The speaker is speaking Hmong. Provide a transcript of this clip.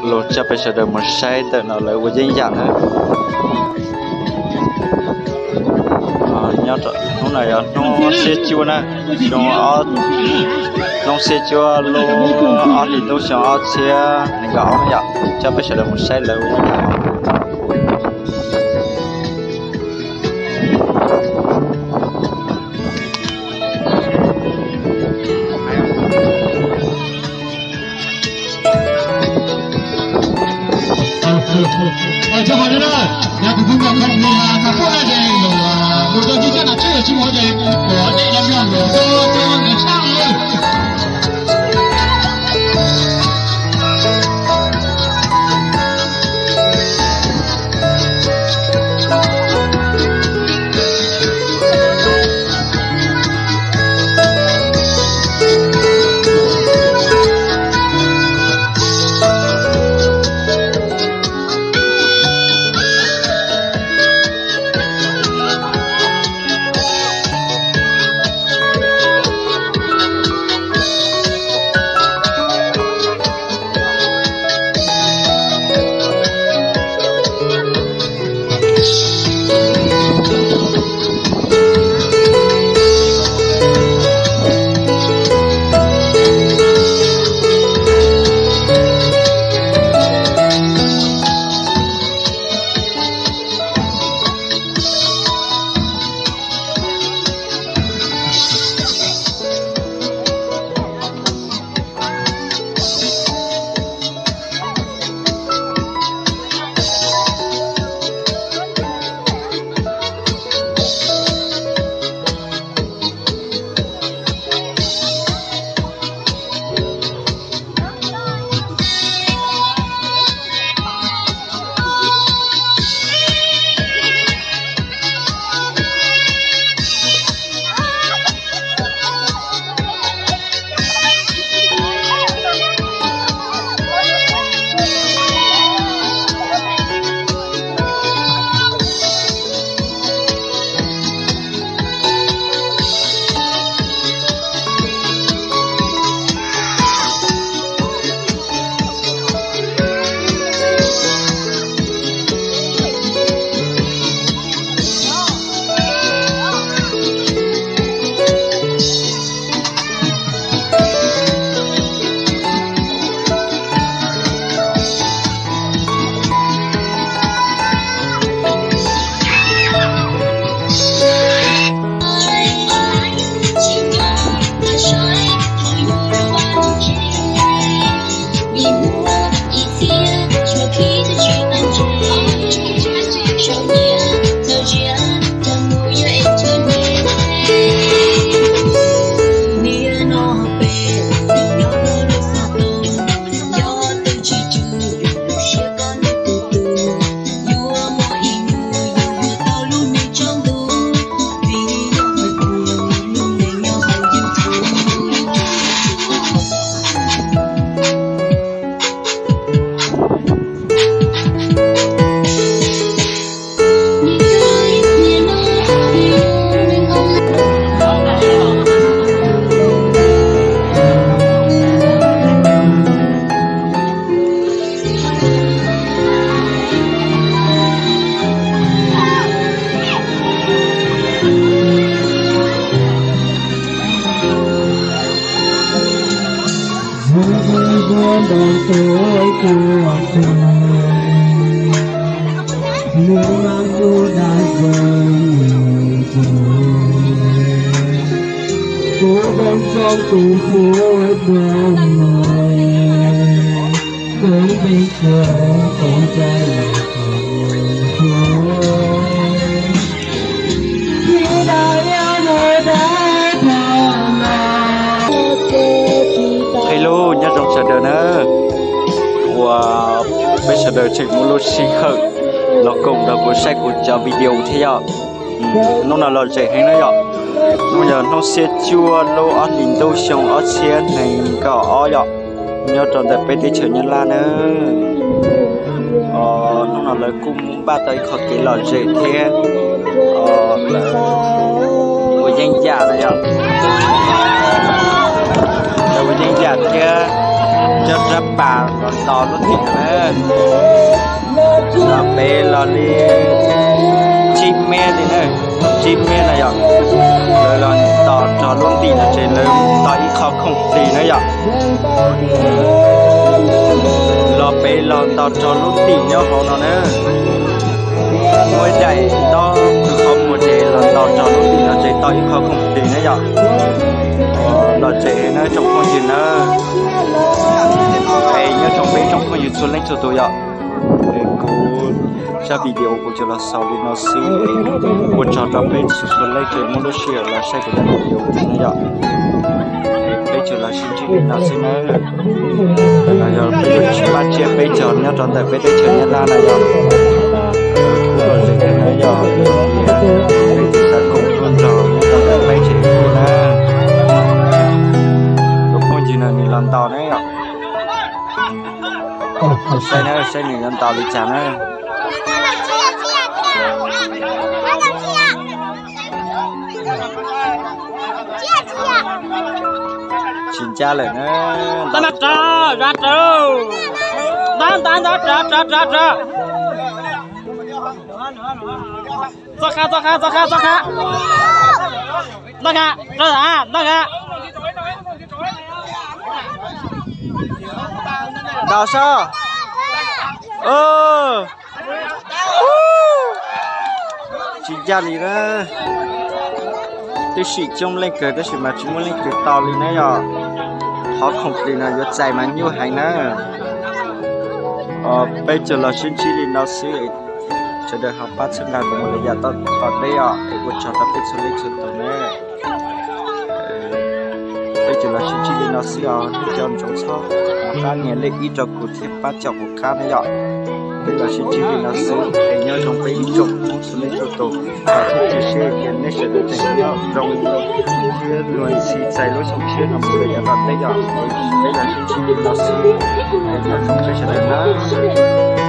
Los coj peb sawv daws mus saib ntawm no lawv ua yeeb yam na. Nyob hnub no yog hnub xiab cuaj na, xyoo, hnub xiab cuaj lub ob hlis ntuj xyoo ob txhiab nees nkaum ob yom, coj peb sawv daws mus saib lawv ua yeeb yam. Hello, nyob zoo sawv daws na, uas peb sawv daws tseem muaj lub sij hawm los koom nrog kuv saib kuv cov video thiab yom. Hnub no lom zem heev na yom. Hnub yog hnub xiab cuaj lub ob hlis ntuj xyoo ob txhiab nees nkaum ob yom, nyob rau ntawm peb teb chaws Nyab Laj na. Hnub no lawv kuj npaj tau ib qho kev lom zem thiab ua yeeb yam na yom. Lawv ua yeeb yam thiab Cov rab pas los nto lub tim na, los pem los li tsib mev li na, tsib mev no yom. Lawv los nto rau lub tim no ces lawv nto ib qho khoom plig na yom. Los pem los nto rau lub tim nyob hauv no na. Muaj ib daim ntaub qhov muag ces los nto rau lub tim no ces tau ib qho khoom plig na yom. Los tsev na tsoom phooj ywg na. Es nyob zoo peb tsoom phooj ywg txhua leej txhua tus yom. Es kuv zaj video kuv tsuas los xaus li no xwb. Ua tsaug rau peb txhua txhua leej tseem muaj lub sij hawm los saib kuv daim video no yom. Peb tsuas los sib ntsib li no xwb na. Los yog peb yuav tsis pab tsiab peb cog nyob rau ntawm peb teb chaws Nyab Laj no yom. Kuv los ze no yog peb tsis xav koom tuaj nrog nyob rau ntawm peb tsev kuv na. Tus phooj ywg no nws los ntaus na yom. Saib na, saib nws yuav ntaus li cas na. Tsis ncaj lawm na. Nta nta, txoj kha, txoj kha, txoj kha, txoj kha. Nta kha, nta kha. Ntaus soj. Tsis ncaj li na. Twb sim coob leej kawg tab sis mas tsis muaj leej twg tau li na yom. Qhov khoom plig no yuav txais mas nyuaj heev na. Peb tsuas los sib ntsib li no xwb. Sawv daws ho pab txhawb nqa kuv mus lawm yav tom ntej os, es ua tsaug rau peb txhua leej txhua tus na. Peb tsuas los sib ntsib li no xwb os, nej cov ntsoov txhob rov qab nias lej ib rau kuv thiab pab caum kuv qab na yom. Peb los sib ntsib li no xwb, es nyob zoo peb ib tsoom Hmoob txhua leej txhua tus, thiab cia siab tias nej sawv daws tseem nyob zoo thiab luag ntxhi txais lub xyoo tshiab no mus lawm yav tom ntej yom. Peb los sib ntsib li no xwb, es nyob zoo peb sawv daws na.